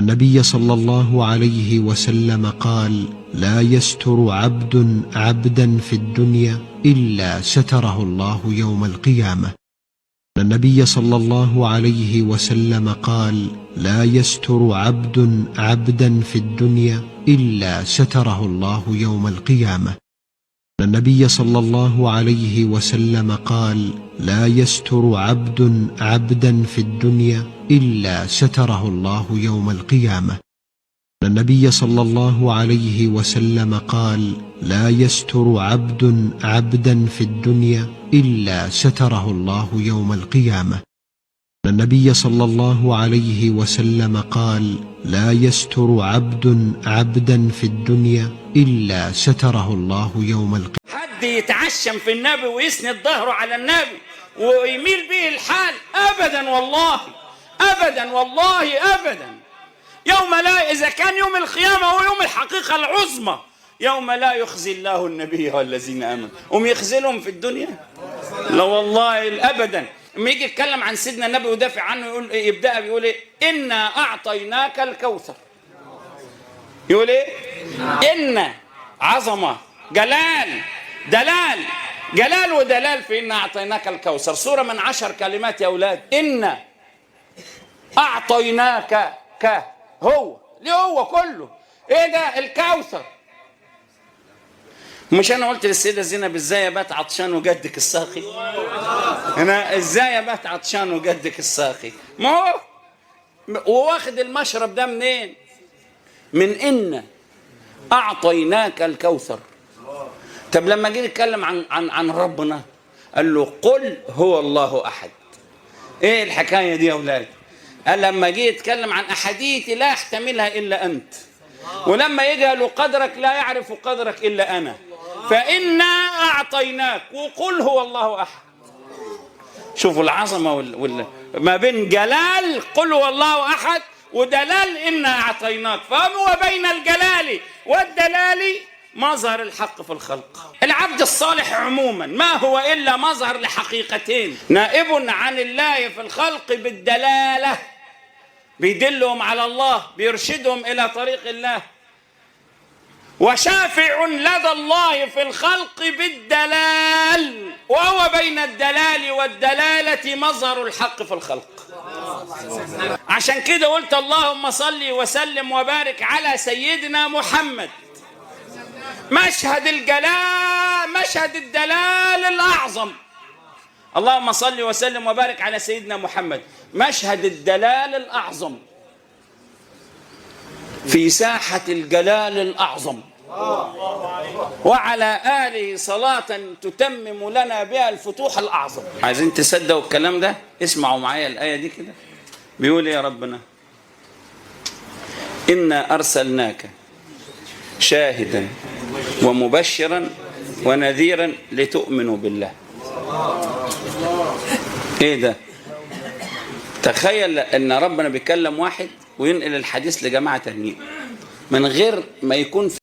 النبي صلى الله عليه وسلم قال: لا يستر عبد عبدا في الدنيا إلا ستره الله يوم القيامة. النبي صلى الله عليه وسلم قال: لا يستر عبد عبدا في الدنيا إلا ستره الله يوم القيامة. النبي صلى الله عليه وسلم قال: لا يستر عبد عبدا في الدنيا إلا ستره الله يوم القيامة. النبي صلى الله عليه وسلم قال: لا يستر عبد عبدا في الدنيا إلا ستره الله يوم القيامة. النبي صلى الله عليه وسلم قال: لا يستر عبد عبدا في الدنيا إلا ستره الله يوم القيامة. حد يتعشم في النبي ويسند ظهره على النبي ويميل به الحال؟ أبدا والله، أبدا والله، أبدا. يوم لا، إذا كان يوم القيامة هو يوم الحقيقة العظمى، يوم لا يخزي الله النبي والذين آمنوا، قوم يخزلهم في الدنيا؟ لا والله أبدا. لما يجي يتكلم عن سيدنا النبي ويدافع عنه يقول إيه؟ يبدأ بيقول إيه؟ إنا أعطيناك الكوثر. يقول إيه؟ إن عظمة، جلال، دلال، جلال ودلال في إنا أعطيناك الكوثر. سورة من 10 كلمات يا أولاد. إن أعطيناك، ك هو ليه هو كله إيه ده؟ الكوثر. مش أنا قلت للسيدة زينب إزاي بات عطشان وجدك الساقي؟ أنا إزاي بات عطشان وجدك الساقي؟ ما هو وواخد المشرب ده منين؟ من إن أعطيناك الكوثر. طب لما جه يتكلم عن ربنا قال له قل هو الله أحد. إيه الحكاية دي يا أولاد؟ قال لما جه يتكلم عن أحاديث لا أحتملها إلا أنت، ولما يجهل قدرك لا يعرف قدرك إلا أنا، فإنا أعطيناك وقل هو الله أحد. شوفوا العظمة ما بين جلال قل هو الله أحد ودلال إنا أعطيناك، فهو بين الجلال والدلال مظهر الحق في الخلق. العبد الصالح عموما ما هو إلا مظهر لحقيقتين، نائب عن الله في الخلق بالدلالة، بيدلهم على الله، بيرشدهم إلى طريق الله، وشافع لدى الله في الخلق بالدلال، وهو بين الدلال والدلالة مظهر الحق في الخلق. عشان كده قلت اللهم صل وسلم وبارك على سيدنا محمد، مشهد الجلال، مشهد الدلال الأعظم. اللهم صل وسلم وبارك على سيدنا محمد، مشهد الدلال الأعظم في ساحة الجلال الأعظم، وعلى آله صلاة تتمم لنا بها الفتوح الأعظم. عايزين تصدقوا الكلام ده؟ اسمعوا معايا الآية دي كده. بيقول يا ربنا: إنا أرسلناك شاهدا ومبشرا ونذيرا لتؤمنوا بالله. ايه ده؟ تخيل ان ربنا بيكلم واحد وينقل الحديث لجماعة تانيين من غير ما يكون في